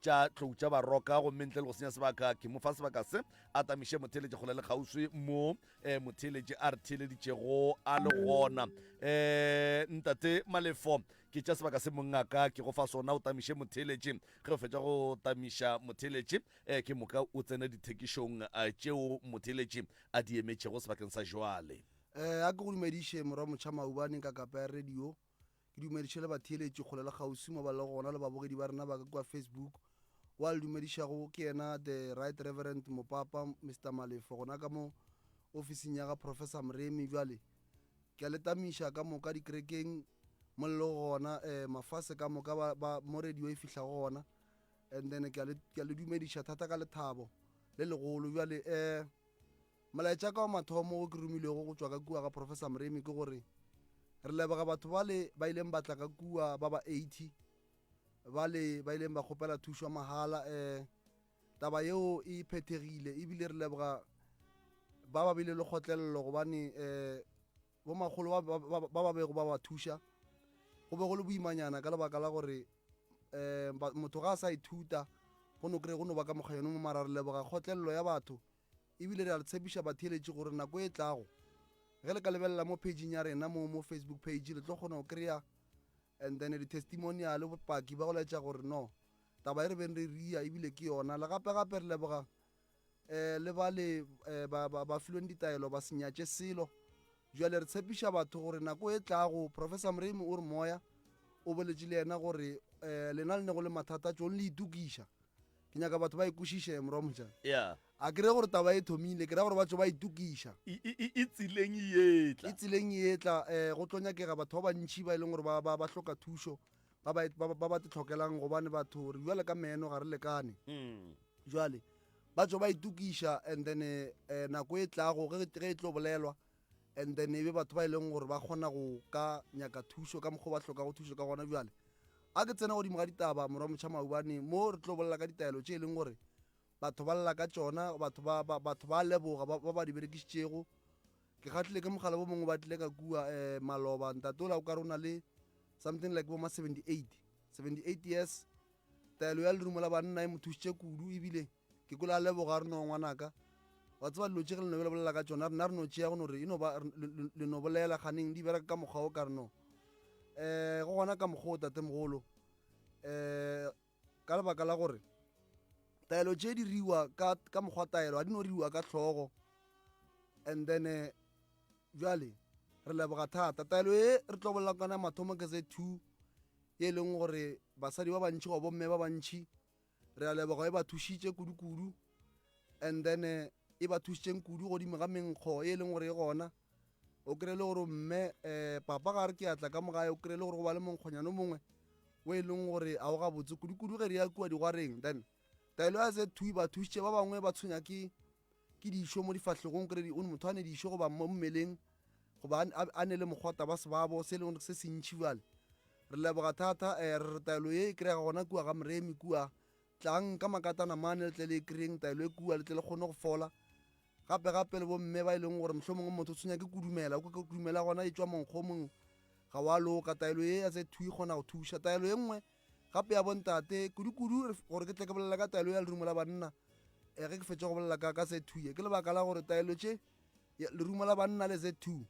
tša Tlou tša Baroka. Gomme ntle le go senya sebaka, ke mo fa sebaka se a tamiše motheeletši kgole le kgauswi mo eh, motheeletši a re theeleditšego a le gona. Eh, Ntate Malefo, ke tša sebaka se mongaka ke go fa sona o tamiše motheeletši. Ge o fetša go tamiša motheeletši, eh, ke moka o tsene dithekišong eh, tšeo motheeletši a di emetšego sebakeng sa jwale. Eh, a ke go dumediše morwa motšha maubane ka kapa ya radio. Ke dumediše le batheeletši kgole le kgauswi mo ba lego gona le babogedi ba rena ba ka kua Facebook. Wa le dumedišago ke yena The Right Reverend Mopapa Mister Malefo gona ka mo ofising ya ga Professor Moremi. Bjale ke a le tamiša ka moka dikerekeng mo le lego gona, eh, mafase ka moka ba, ba, mo radio e fihlago gona. And then ke a le, ke a le dumediša thata ka lethabo le legolo. Bjale eh, Molaetša ka wa mathomo wo ke romilwego go tšwa ka kua ga Professor Moremi ke gore re leboga batho bale ba ileng ba tla ka kua ba ba 80 bale ba ileng ba kgopela thušo mahala. Um taba yeo e phethegile ebile re leboga ba ba bile le kgotlelelo gobane um bomakgolo ba ba ba bego ba ba thuša go be go le boimanyana ka lebaka la gore um motho ga a sa ithuta go no kry go no ba ka mokgwa yone mo mara re leboga kgotlelelo ya batho Ebile re a le tshepiša batheeletši gore nako e tlago ge le ka lebelela mo pageng ya rena mo mo Facebook page le tlo kgona go kry-a and then di-testimonial bopaki ba go laetša gore no taba e re beng re ria ebile ke yona. Le gape gape re leboga um le ba le um ba, ba, ba filweng ditaelo ba se nyatše selo. Bjale re tshepiša batho gore nako e tlago Professor Moremi o re moya o boletše le yena gore um lena le nego le mathata tšong le itokiša. Ke nyaka batho ba e kwešiše morwa motšana. Yeah. A ke re gore taba e thomile, ke ra gore batho ba itokiša. E, e, e, e tseleng e etla. E tseleng e etla, eh, go tlo nyakega batho ba bantši ba e leng gore ba, ba, ba hloka thušo, ba ba, ba, ba ba te hlokelang gobane batho re bjale ka meno ga re lekane. Mm. Jwale ba tšo ba itokiša and then eh, eh, nako e tlago ge, ge e tlo bolelwa and then e be batho ba e leng gore ba kgona go ka nyaka thušo ka mokgwa ba hlokago thušo ka gona. Bjale a ke tsena godimo ga ditaba morwa motšha maubane mo re tlo bolela ka ditaelo tše e leng gore batho ba lla ka tšona, batho ba, ba, batho ba leboga ba, ba ba di berekišitšego. Ke kgahlile ke mogala bo mongwe ba tlile ka kua eh, maloba ntate ola o ka re o na le something like bo ma 78 78 years. Taelo ya lerumo la banna e mo thušitše kudu ebile ke kwele a leboga a re no ngwanaka wa tseba dilo tše ge le no be le bolela ka tšona rena re no tšea go no re e no ba le no bolela ganeng di bereka ka mokgwa o ka re no um go gona ka mokgwa o tatemogolo um ka lebaka la gore taelo tše di riwa ka, ka mokgwa taelo ga di no riwa ka hlogo and then eh, bjale re leboga thata taelo e re tlo bolela kana mathomo ke ze two e leng gore basadi ba bantši goba bomme ba bantši re a leboga e ba thušitše kudu-kudu and then eh, e ba thušitšeng kudu godimo ga menkgo e leng gore e gona o kry-e le gore mme um papa ga re ke atla ka mogae o kry-e le gore go ba le monkgonyane o mongwe o e leng gore a o gabotse kudu-kudu ge re ya kua digwareng. Then taelo ya ze two ba thušitše ba bangwe ba tshwenya ke ke dišo mo difahlegong kry o motho a ne dišo goba mo mmeleng goba a ne le mokgwata ba sebabo se e leng gore se sentšhi. Bjale re leboga thata um re re taelo ye e kry-ega gona kua ga Moremi kua tlang ka makatana mane le tle le e kry-eng taelo e kua le tle le kgone go fola. Gape gape le bomme ba e leng gore mohlomongwe motho o tshwenya ke kudumela, o ke kudumela gona e tšwa monkgo o mongwe ga wa loka. Taelo ye ya ze two e kgona go thuša. Taelo ye nngwe gape ya bontate kudu-kudu gore ke tle ke bolela ka taelo ya lerumo la banna eh, ge ke fetša go bolela ka ka ze two ye ke lebaka la gore taelo tše lerumo la banna le ze two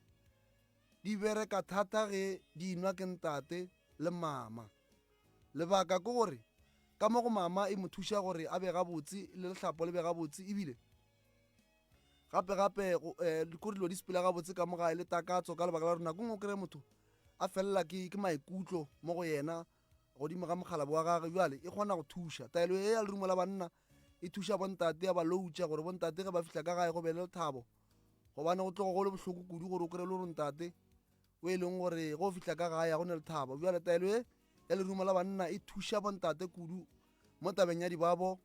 di bereka thata ge di inwa ke ntate le mama. Lebaka ke gore ka mo go mama e mo thuša gore a be gabotse le lehlapo le be gabotse ebile gape gape eh, kore dilo di sepela gabotse ka mo gae le takatso ka lebaka la gore nako nngwe o kry motho a felela ke, ke maikutlo mo go yena godimo ga mokgalabo wa gage. Bjale e kgona go thuša taelo e ya lerumo la banna e thuša bontate ya ba loutša gore bontate ge ba fihla ka gae go be le lethabo gobane go tlogo go le bohloko kudu gore o kry le gore ntate o e leng gore go fihla ka gae ga go ne lethabo. Bjale taelo e ya lerumo la banna e thuša bontate kudu mo tabeng ya dibabo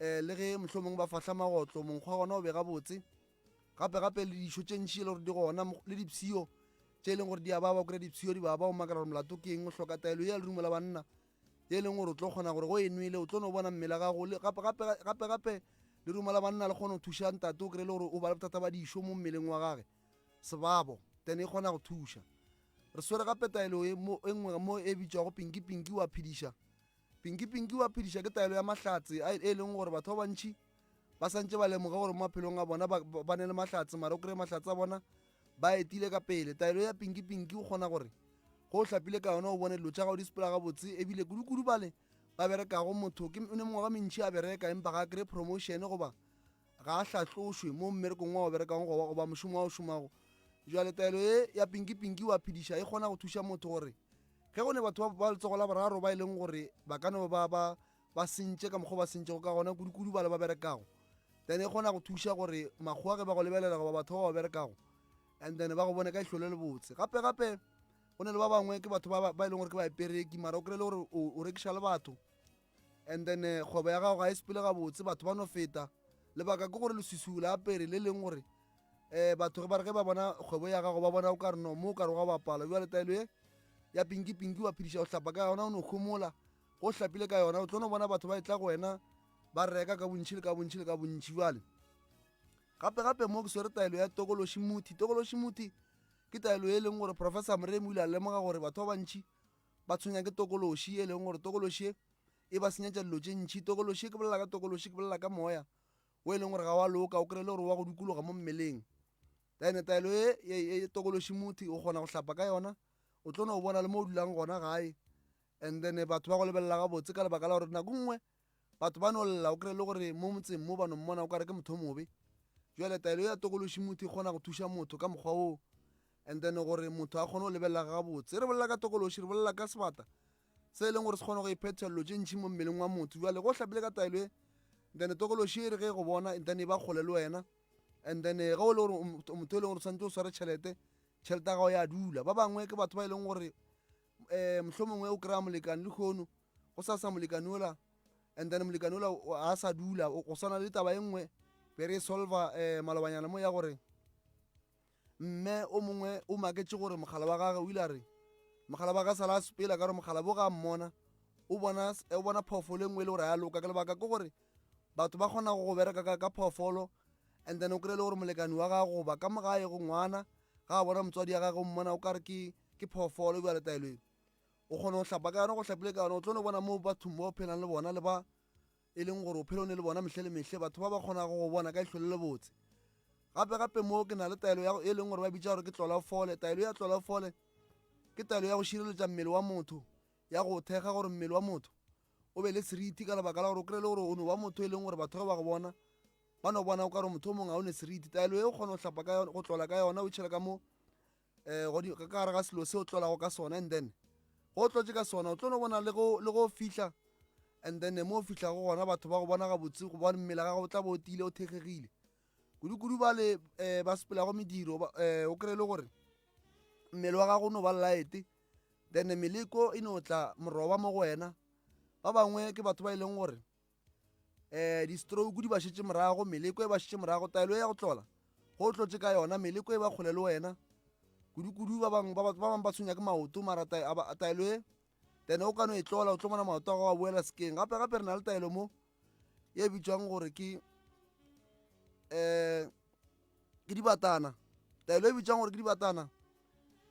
um le ge mohlomongwe ba fahla magotlo monkgo wa gona o be gabotse. Gape gape le dišo tše ntši e le gore di gona le dipshio tše e leng gore di a baba, o kry dipshio di baba o makala gore molato ke eng. O hloka taelo ye ya lerumo la banna ye e leng gore o tlo kgona gore go e nwele o tlo no bona mmele gago. Gape gape gape gape lerumo la banna le kgona go thuša ntate o kry le gore o ba le bothata ba dišo mo mmeleng wa gage sebabo then e kgona go thuša. Re swere gape taelo e nngwe mo e bitšwago pinki pinki wa phediša. Pinki Pinki wa phediša ke taelo ya mahlatse a e leng gore batho ba bantši ba santše ba lemoga gore mo maphelong a bona ba, ba ne le mahlatse mara o kry-e mahlatse a bona ba etile ka pele. Taelo ya Pinki Pinki o kgona gore go o hlapile ka yona o bone dilo tša gago di sepela gabotse ebile kudu-kudu bale ba berekago motho ke o ne mengwaga mentši a bereka empa ga a kry-e promotion goba ga a hlatlošwe mo mmerekong wa o berekang goba goba mošomo wa o šomago. Jwale taelo ye ya Pinki Pinki wa phediša e kgona go thuša motho gore ge go ne batho ba ba letsogo la boraro ba e leng gore ba ka no ba ba ba sentše ka mokgwa ba sentšego ka gona kudu-kudu ba le ba berekago then e kgona go thuša gore makgowa ge ba go lebelela goba batho ba ba berekago and then ba go bone ka ihlo le lebotse. Gape gape go ne le ba bangwe ke batho ba ba e leng gore ke baepereki mara o kry-e le gore o rekiša le batho and then eh, kgwebo ya gago ga e sepele gabotse batho ba no feta lebaka ke gore leswiswi la apere le leng gore um batho ge ba re ge ba bona kgwebo ya gago ba bona o ka re no mo o ka re wa bapala jale taelo ye ya pinki pinki wa phediša o hlapa ka yona o no homola go hlapile ka yona o tlo no bona batho ba etla go wena ba reka ka bontšhi le ka bontšhi le ka bontšhi jale gape gape mo ke swere taelo ya tokološi muthi tokološi muthi ke taelo e leng gore professor moremi o ile a lemoga gore batho ba bantšhi ba tshwenya ke tokološi e leng gore tokološi e e ba senyetša dilo tše ntšhi tokološi ke bolela ka tokološi ke bolela ka moya o e leng gore ga wa loka o kry-e le gore wa go dikologa mo mmeleng then taelo e e tokološi motho o kgona go hlapa ka yona o tlo no bona le mo o dulang gona gae and then batho ba go lebelela gabotse ka lebaka la gore nako nngwe Batho ba no lla, o kry-e le gore mo motseng mo ba no mmona o kare ke motho o mobe. Jwale taelo ya tokološi motho e kgona go thuša motho ka mokgwa woo and then gore motho a kgone go lebelela gabotse. Re bolela ka tokološi, re bolela ka sebata se e leng gore se kgona go iphetha dilo tše ntšhi mo mmeleng wa motho. Jwale go hlapile ka taelo e, then tokološi e re ge e go bona then e ba kgole le wena and then ge o le gore o motho e leng gore o tshwanetse o sware tšhelete, tšhelete ya gago ya dula. Ba bangwe ke batho ba e leng gore um mohlomongwe o kry-a molekane lehono go sa sa molekane ola and then molekane ola a sa dula go swana le taba e nngwe be re e solva um malobanyana mo ya gore mme o mongwe o maketše gore mogala wa gage o ile a re mogala wa gage sala a sepela ka gore mogala bo ga mmona o bona o bona phoofolo e nngwe e le gore ya loka ka lebaka ke gore batho ba kgona go bereka ka, ka phoofolo and then o kry-e le gore molekane wa gago goba ka mo gae go ngwana ga a bona motswadi ya gage o mmona o kare ke ke phoofolo bjale taelo e o kgona go hlapa ka yona go hlapile ka yona o tlo no bona mo bathong ba o phelang le bona le ba e leng gore o phela o ne le bona mehle le mehle batho ba ba kgonago go bona ka ihlo le lebotse gape gape mo ke na le taelo ya e leng gore ba bitša gore ke tlola fole taelo ya tlola fole ke taelo ya go šireletša mmele wa motho ya go thekga gore mmele wa motho o be le seriti ka lebaka la gore o kry-e le gore o no ba motho e leng gore batho ge ba go bona ba no bona o ka re motho o mongwe ga o ne seriti taelo e o kgona go hlapa ka yona go tlola ka yona o tšhela ka mo um ka gare ga selo se o tlolago ka sona and then go o tlotse ka sona o tlo no bona le go fihla and then mo o fihlago gona batho ba go bona gabotse gobane mmele ga gago o tla bo o tiile o thekgegile kudu-kudu ba le um ba sepelago mediro um o kry-e le gore mmele wa gago o no ba light then meleko e no tla moroba mo go wena ba bangwe ke batho ba e leng gore um di-stroke di ba šetše morago meleko e ba šetše morago taelo ya go tlola go tlotše ka yona meleko e ba kgole le wena kudu-kudu ba bangwe ba bangwe ba tshwenya ke maoto mara taelo e then o ka no e tlola o tlo bona maoto a gago a boela sekeng gape gape re na le taelo mo ye bitswang gore ke um ke dibatana taelo e bitswang gore ke dibatana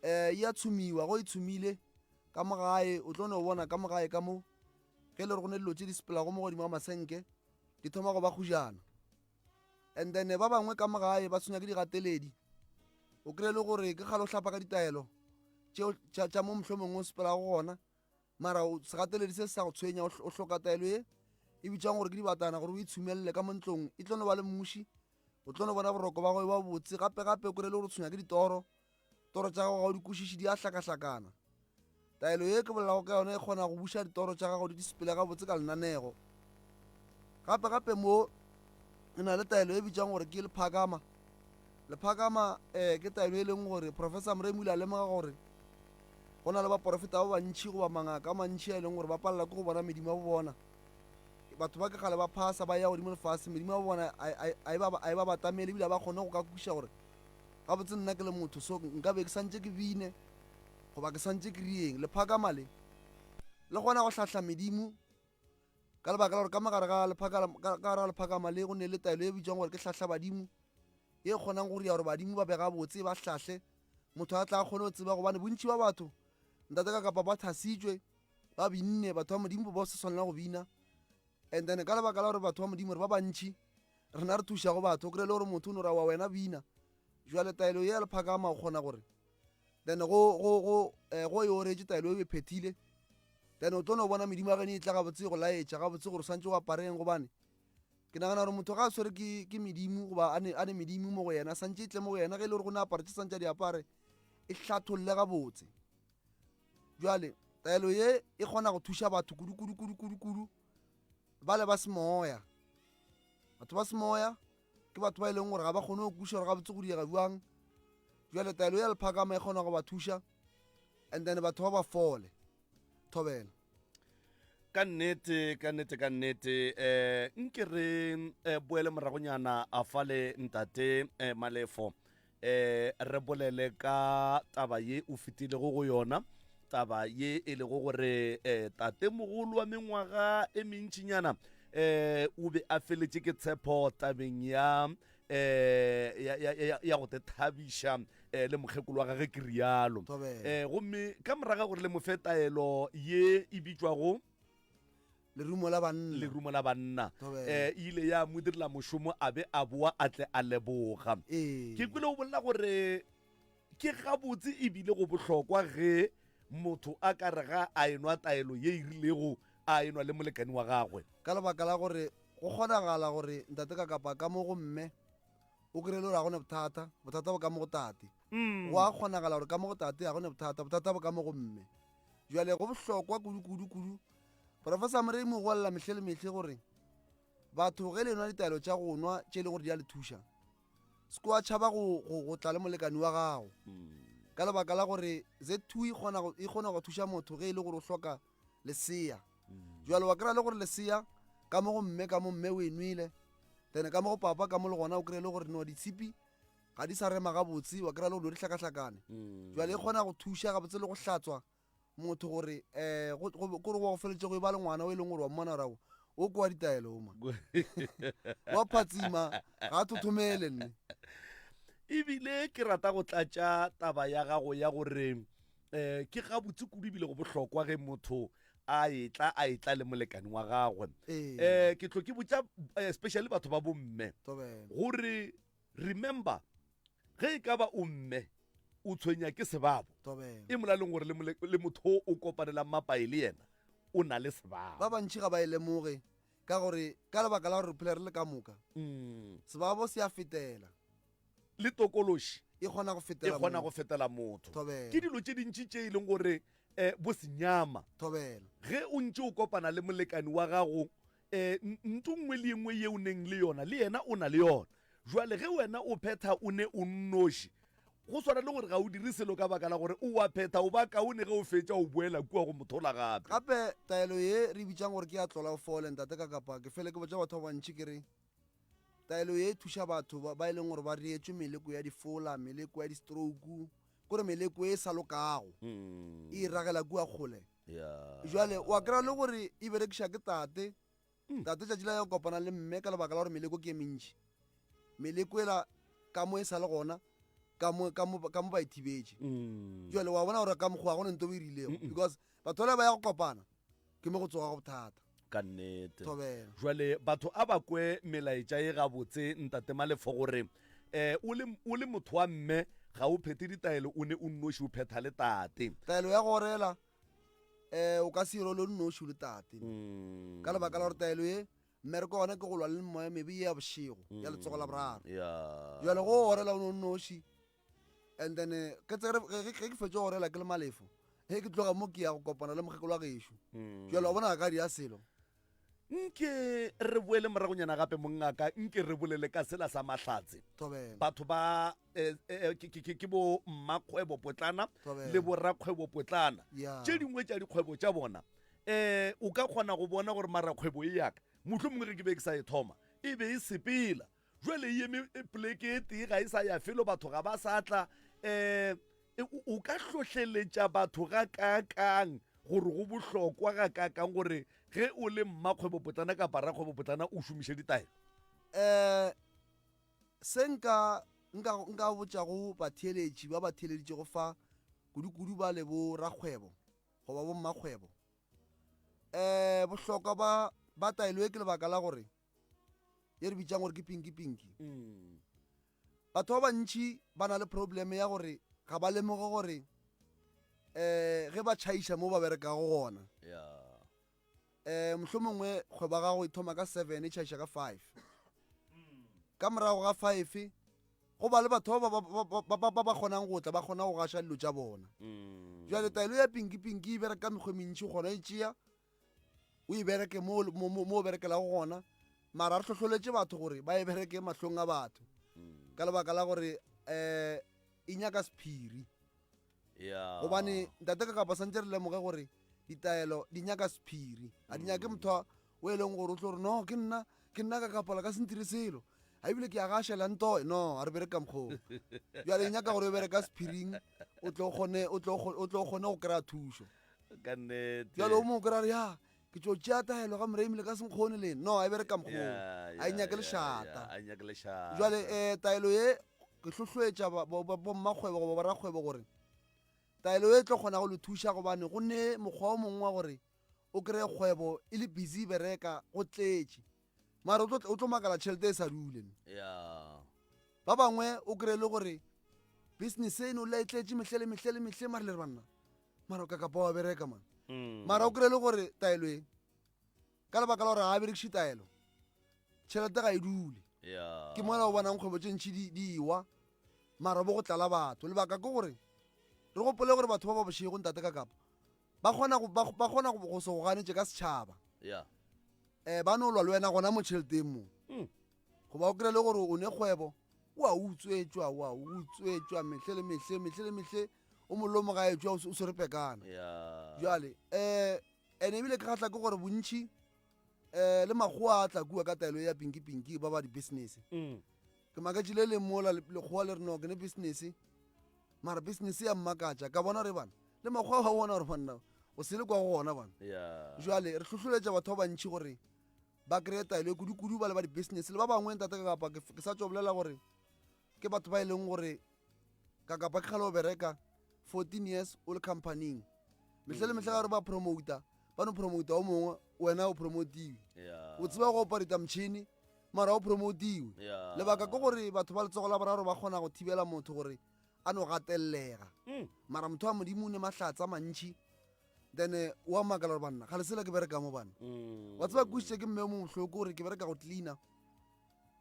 um ya tshumiwa go e tshumile ka mo gae o tlo no bona ka mo gae ka mo ge e le gore go ne dilo tse di sepelago mo godimo ga masenke di thoma go ba kgujana and then ba bangwe ka mo gae ba tshwenya ke digateledi o kry-e le gore ke kgale o hlapa ka ditaelo tšeo tša mo mohlomongwe o sepelago gona mara segateledi se se sa go tshwenya o hloka taelo ye e bitswang gore ke dibatana gore o itshumelele ka mo ntlong e tlo no ba le mmuši o tlo no bona boroko ba go ba botse gape gape o kry-e le gore o tshwenya ke ditoro toro tša gago ga o di kwešiše di a hlakahlakana taelo ye ke bolelago ka yona e kgona go buša ditoro tša gago di sepele gabotse ka lenanego gape gape mo e na le taelo e bitswang gore ke lephakama lephakama um ke taelo e leng gore professor moremi o ile a lemoga gore go na le baporofeta ba bantšhi goba mangaka a mantšhi a e leng gore ba palela ke go bona medimo ya bo bona batho ba ke kgale ba phasa ba ya godimo lefase medimo ya bo bona a e ba batamele ebile ba kgone go ka kwešiša gore gabotse nna ke le motho so nka be ke santše ke bine goba ke santše ke rieng lephakama le le kgona go hlahla medimo ka lebaka la gore ka mogare ga gare ga lephakama le go ne le taelo e bitswang gore ke hlahla badimo ye kgonang go ria gore badimo ba be gabotse ba hlahle motho a tla kgone go tseba gobane bontši ba batho ntate ka kapa ba thasitšwe. Ba binne, batho ba Modimo ba sa swanela go bina. And then ka lebaka la gore batho ba Modimo re ba bantši, rena re thušago batho, o kry-e le gore motho o no ra wa wena bina. Jwale taelo ye ya lephakama o kgona gore then go go go eh, go e oretše taelo e o e phethile, then o tlo no bona medimo ya geno e tla gabotse e go laetša gabotse gore o swantše o apareng gobane ke nagana gore motho ga a tshwere ke ke medimo goba a ne a ne medimo mo go yena santše e tle mo go yena ge e le gore go ne apare tše santše a di apare e hlatholle gabotse. Jwale taelo ye e kgona go thuša batho kudu kudu kudu kudu kudu bale ba semoya. Batho ba semoya ke batho ba e leng gore ga ba kgone go kwešiša gore gabotse go diega bjang. Jwale taelo ya lephakama e kgona go ba thuša and then batho ba ba fole. Thobela. Ka nnete, ka nnete, ka nnete. Eh, nke re eh, boele moragonyana a fale ntate eh, Malefo. Eh, re bolele ka taba ye o fetilego go yona, taba ye e lego gore eh, tatemogolo wa mengwaga e mentšinyana eh, o be a feletše ke tshepo tabeng ya eh, ya, ya, ya, ya go te thabiša eh, le mokgekolo wa gage ke rialo. Eh, gomme ka moraga gore le mo fe taelo ye e bitšwago Lerumo la banna. Lerumo la banna. Eh, e ile ya mo direla mošomo a be a boa a tle a leboga. Ee. Ke kwele o bolela gore ke gabotse ebile go bohlokwa ge motho a ka re ga a enwa taelo ye e rilego a enwa le molekani wa gagwe. Ka lebaka la gore go kgonagala gore ntate ka kapa ka mo go mme o kry-e le gore ga go ne bothata, bothata bo ka mo go tate. Go a kgonagala gore ka mo go tate ga go ne bothata, bothata bo ka mo go mme. Bjale go bohlokwa kudu kudu kudu. Professor Moremi o goelela mehle le mehle gore batho ge le nwa ditaelo tša go nwa tše e leng gore di a le thuša, se ke wa tšhaba go, go, go tla le molekani wa gago. Ka lebaka la gore Z2 e kgona go, e kgona go thuša motho ge e le gore o hloka lesea. Jwale wa kry-a le gore lesea ka mo go mme ka mo mme o e nwele, then ka mo go papa ka mo le gona o kry-e le gore no ditshipi ga di sa rema gabotse, wa kry-a le gore dilo di hlakahlakane. Jwale e kgona go thuša gabotse le go hlatswa motho gore um kore go feletše go e ba le ngwana o e leng gore wa mmona gore o kwa ditaelo oma wa phatsima ga a thothomele nne. Ebile ke rata go tlatša taba ya gago ya gore um ke gabotse kudu ebile go bohlokwa ge motho a etla a etla le molekane wa gagwe. Um ke tlo ke botša especially batho ba bomme gore remember ge e ka ba o mme o tshwenya ke sebabo, e molaleng gore le motho o kopanelang mapae le yena o na le sebabo. Ba bantši ga ba e lemoge ka gore ka lebaka la gore re phela re le ka moka, sebabo se a fetela. Le tokološi e kgona go fetela e kgona go fetela motho. Ke dilo tše dintši tše e leng gore um bo senyama. Thobela. Ge o ntše o kopana le molekani wa gago um ntho nngwe le nngwe ye o neng le yona le yena o na le yona. Jwale ge wena o phetha o ne o nnoši, go swana le gore ga o dire selo ka baka la gore o wa phetha, o ba kaone ge o fetša o boela kua go mothola gape. Gape taelo ye re e bitšang gore ke ya tlola o fole, ntate ka kapa ke fele ke botša batho ba bantši ke re taelo ye e thuša batho ba, ba e leng gore ba reetšwe meleko ya difola, meleko ya di-stroke, kore meleko e sa lokago e ragela kua kgole. Jwale wa kry-a le gore e berekiša ke tate. Tate tšatši la ya go kopana le mme ka lebaka la gore meleko ke e mentši. Meleko ela ka mo e sa le gona, ka mo, ka mo, ka mo ba e thibetše. Jwale wa bona gore ka mokgwa ga go ne nto e rilego because batho bale ba ya go kopana ke mo go tsogago bothata. Ka nnete. Thobela. Jwale batho a ba kwe melaetša ye gabotse Ntate Malefo gore um o le, o le motho wa mme ga o phethe ditaelo o ne o nnoši o phetha le tate. Taelo ya go orela um o ka se irole o nnoši o le tate. Ka lebaka la gore taelo ye mmereko wa gona ke go lwa le moya mebe ye ya bošego ya letsogo la boraro. Jwale go orela o ne o nnoši and then ke tsere ge ke fetša go orela ke le Malefo ge ke tloga mo ke ya go kopana le mokgekolo wa gešo. Jwale wa bona ga ka dia selo. Nke re boele moragonyana gape mongaka, nke re bolele ka sela sa Mahlatse. Thobela. Batho ba eh, eh, ke, ke, ke bo mmakgwebo potlana Thobela. le borakgwebo potlana. Yeah. Tše dingwe tša dikgwebo tša bona eh o ka kgona go bona gore mara kgwebo e yaka mohlomongwe ge ke be ke sa e thoma e be e sepela jwale e eme e poleke e tee ga e sa ya felo batho ga ba sa tla um o ka hlohleletša batho ga kaakang gore go bohlokwa ga kaakang gore ge o le mmakgwebopotlana kapa rakgwebopotlana o šomiše ditaelo? Um se nka nka nka botšago batheeletši ba ba theeleditšego fa kudu-kudu ba le bo rakgwebo goba bo mmakgwebo. Um bohlokwa ba ba taelo e ke lebaka la gore ye re bitsang gore ke pinki pinki. Mm. Batho ba bantši ba na le problem ya gore ga ba lemoge gore um ge ba tšhaiša mo ba berekago gona. Yeah. Um mohlomongwe kgwebo ya gago e thoma ka 7 e tšhaiša ka 5. Ka morago ga 5 go ba le batho ba ba ba ba kgonang go tla ba kgona go gaša dilo tša bona. Mm. Jwale taelo ya pinki pinki e bereka ka mekgwa e mentši, o kgona e tšea o e bereke mo mo o berekelago gona, mara re hlohloletše batho gore ba e bereke mahlong a batho Mm. ka lebaka la gore um e nyaka sephiri. Yeah. Gobane ntate ka kapa santse re lemoge gore ditaelo di nyaka sephiri, ga di nyake motho o e leng gore o tlo gore no ke nna ke nna ka kapola ka sentire selo ga ebile ke a gašela ntoe, no ga re bereke ka mokgoo. Bjale e nyaka gore o bereka sephiring o tlo kgone o tlo o tlo kgone go kry-a thušo. Ka nnete. Bjale o mongwe o kry-a re ya ke tlo tšea taelo ga Moremi le ka senkgone le no a e bereka mokgoo, Yeah, a e yeah, nyake yeah, lešata. yeah, a e nyake lešata. Jwale um taelo ye ke hlohloetša bommakgwebo goba borakgwebo gore taelo e tlo kgona go le thuša, gobane go ne mokgwa o mongwe wa gore o kry-e kgwebo e le busy e bereka go tletše, mara o tlo makala tšhelete e sa dule. Yeah. Ba bangwe o kry-e le gore business e no la e tletše mehle le mehle le mehle, mare le re banna mara o ka kapa wa bereka man. Mm. Mara o kry-e le gore taelo e ka lebaka la gore ga a berekiše taelo, tšhelete ga e dule. Yeah. Ke mola o bonang kgwebo tše ntši di di wa, mara bo go tlala batho. Lebaka ke gore re gopole gore batho ba ba bošego ntate ka kapa ba kgona go ba ba kgona go se go ganetše ka setšhaba. Yeah. Eh ba no lwa le wena gona mo tšheleteng mo. Mm. Goba o kry-e le gore o ne kgwebo o a utswetšwa, o a utswetšwa mehle le mehle, mehle le mehle, o molomo ga etšwa o swere pekana. Yeah. Jwale eh ene ebile ke kgatla ke gore bontši eh le makgowa a tla kua ka taelo ya pinki pinki ba ba di-business. Mm. Ke makatše le leng mola lekgowa le re no ke ne business, mara business ya mmakatša ka bona re bana le makgowa ba bona gore banna o sele kwa go gona bana. Yeah. Jwale re hlohloletša batho ba bantši gore ba kry-e taelo e kudu-kudu ba le ba di-business le ba bangwe ntate ka kapa ke sa tšo bolela gore ke batho ba e leng gore ka kapa ke kgale o bereka 14 years o le companying, mehle le mehle ga gore ba promota ba no promota o mongwe, wena o promotiwe. Yeah. O tseba go operata motšhini mara o promotiwe. Yeah. Lebaka ke gore batho ba letsogo la boraro ba kgona go thibela motho gore a no gatellega. Mm. Mara motho wa modimo o ne mahlatsa mantši, then o a makala gore banna ga le sela ke bereka mo bana. Mm. Wa tseba kwešiše ke mme o mo bohloko gore ke bereka go cleaner,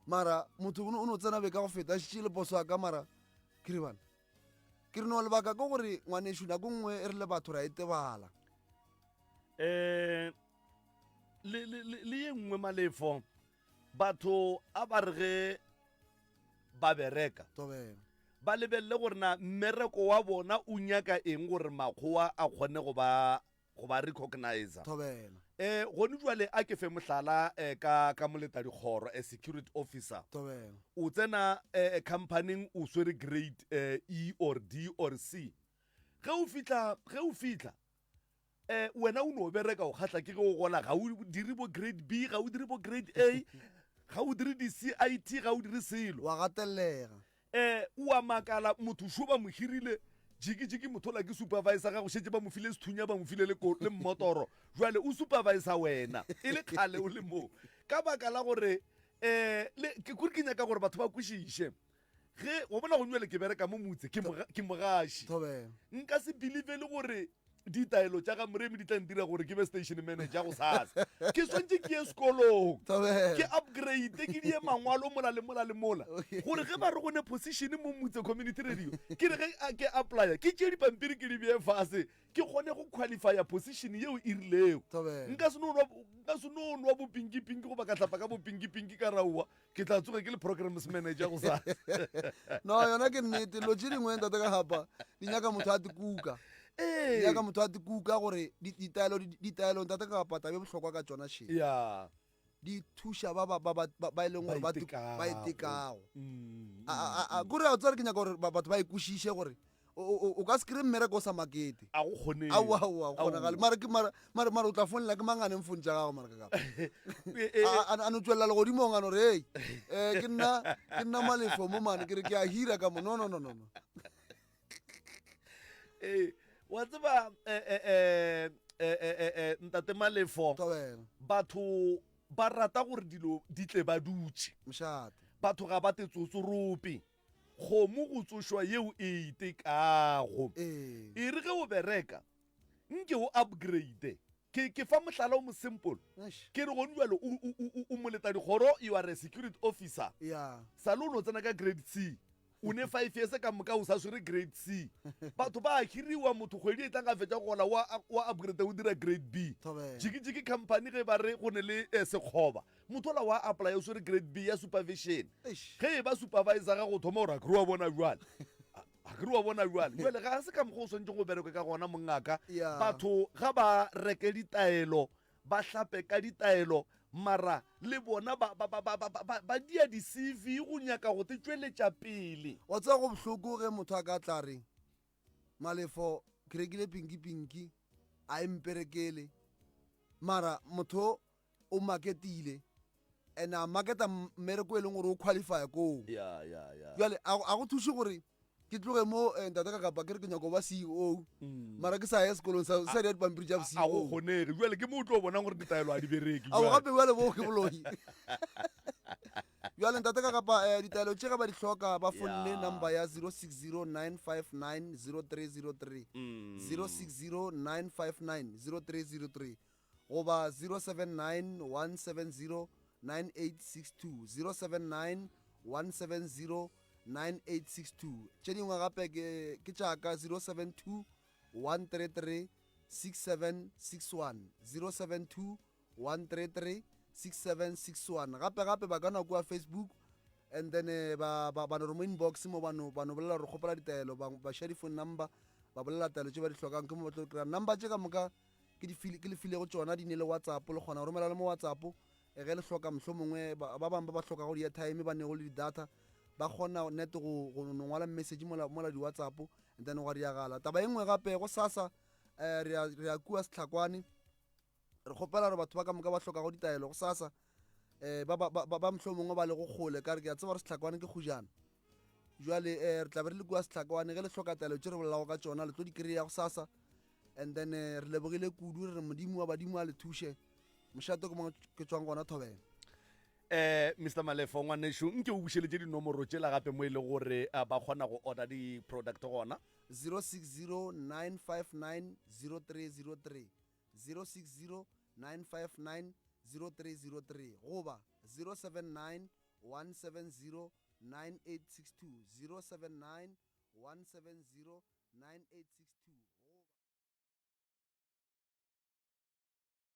mara motho o no tsena be ka go feta a šetše le poso ya ka, mara ke re bana ke re no lebaka ke gore ngwanešu nako nngwe e re le batho ra e tebala. Eh le le le ye nngwe malefo batho a ba re ge ba bereka Tobela. ba lebelele gore na mmereko wa bona o nyaka eng gore makgowa a kgone go ba go ba recognizer. Thobela. Eh gone jwale a ke fe mohlala eh, ka ka moleta dikgoro, a security officer. Thobela. O tsena eh companyng o swere grade eh, E or D or C. Ge o fihla ge o fihla eh wena o no bereka o kgatla ke ge o gola, ga o dire bo grade B, ga o dire bo grade A, ga o dire di CIT, ga o dire selo. Wa gatellega. Eh o a makala motho šo ba mo hirile jiki jiki, motho la ke supervisor ga go šetše ba mo file sethunya, ba mo file le le mmotoro, jwale o supervisor wena e le kgale o le mo ka baka la gore eh le ke kore ke nyaka gore batho ba kwešiše ge wa bona go nywele ke bereka mo motse ke ke mogaši. Thobela. Nka se believe le gore ditaelo tša ga Moremi di tla ntira gore ke be station manager go sasa. Ke swantše ke ye sekolong, Thobela. ke upgrade, ke die mangwalo mola le mola le mola, gore ge ba re go ne position mo Motse Community Radio, ke re ge ke applya ke tšee dipampiri ke di bee fase, ke kgone go qualifya position yeo e rilego. Thobela. Nka se no nwa, nka se no nwa bopinki-pinki goba ka hlapa ka bopinki-pinki ka raowa ke tla tsoge ke le programs manager go sa. No yona ke nnete, dilo tše dingwe ntate ka gapa di nyaka motho a tikuka. Ee. Di nyaka motho a tikuka gore ditaelo ditaelo ntate ka gapa taba e bohlokwa ka tšona še. Ya. Di thuša ba ba ba ba ba e leng gore ba Ba ba itekago. Mm. A kore a tsare ke nyaka gore batho ba e kwešiše gore o ka se kry-e mmereko o sa makete. A go kgonege. Aowa, aowa, go kgonagale. Mara ke mara mara mara o tla founela ke mangane mfone tša gago mara ka kapa. A a no tswelela legodimong a no re hey, eh ke nna ke nna Malefo mo mane ke re ke a hira ka mo. No no no no no. Eh wa tseba eh eh eh Eh, eh, eh, eh, Ntate Malefo, Thobela. batho ba rata gore dilo di tle ba dutše. Mošate. Batho ga ba te tsotsorope. Kgomo go tsošwa yeo e itekago. Ee. E re ge o bereka, nke o upgrade. Ke, ke fa mohlala o mo simple. Eish. Ke re gone bjalo o, o, o, o moletadikgoro, you are a security officer. Ya. Sa le o no tsena ka grade C. O ne 5 years ka moka o sa swere grade C. Batho ba a hiriwa, motho kgwedi e tlang a fetša go gola wa, wa upgrade o dira grade B. Thobela. Jiki-jiki company ge ba re go ne le eh, sekgoba, motho ola wa apply o swere grade B ya supervision. Eish. Ge e ba supervisor ga go thoma gore a kere wa bona bjale. A kere wa bona bjale. Bjale ga se ka mokgwa o swanetše go bereke ka gona mongaka. Ya. Batho ga ba reke ditaelo, ba hlape ka ditaelo, mara le bona ba, ba, ba, ba, ba, ba, ba dia di-CV go nyaka go te tšweletša pele. Wa tseba go bohloko ge motho a ka tla re, Malefo, ke rekile pinki-pinki, a e mperekele. Mara motho o marketile and a marketa mmereko e leng gore o qualifya koo. Ya, ya, ya. Jwale a go thuše gore ke tloge mo eh, ntate ka kapa ke re ke nyako ba CEO mara ke sa ye sekolong sa sa dira dipampiri tša A go CEO. kgonege. Jwale ke mo o tlo bonang gore ditaelo a di bereke. Ao jwale. gape bjale bo ke boloi. Bjale ntate ka kapa eh, ditaelo tše ge ba di hloka ba fonne Ya. number ya 0609590303. 0609590303 goba 0791709862, 0791709862. Tše dingwe gape ke ke tša ka 0721336761, 0721336761. Gape gape ba ka no kua Facebook and then eh, ba ba ba no re mo inbox mo ba no ba no bolela gore kgopela ditaelo, ba ba share di-phone number, ba bolela taelo tše ba di hlokang, ke mo ba tlo kry-a number tše ka moka ke di file, ke le filego tšona di ne le WhatsApp, le kgona go romela le mo WhatsApp eh, ge le hloka mohlomongwe ba ba bangwe ba ba hlokago di-airtime ba nego le di-data ba kgona net go go no ngwala message mola mola di-WhatsApp and then gwa diagala. Taba e nngwe gape go sasa eh, re ya re ya kua Sehlakwane, re kgopela gore batho ba ka moka ba hlokago ditaelo go sasa eh, ba ba ba ba mohlomongwe ba lego kgole ka re ke a tseba gore Sehlakwane ke kgojana. Jwale eh, re tla be re le kua Sehlakwane ge le hloka taelo tše re bolelago ka tšona le tlo di kry-a go sasa. And then eh, re lebogile kudu, re re Modimo wa badimo a le thuše. Mošate ke mo ke tšwang gona Thobela. Eh, Mr Malefo ngwanešu, nke o bušeletše dinomoro tšela gape mo e le gore eh, ba kgona go order di-product gona. 0609590303, 0609590303 goba 0791709862, 0791709862.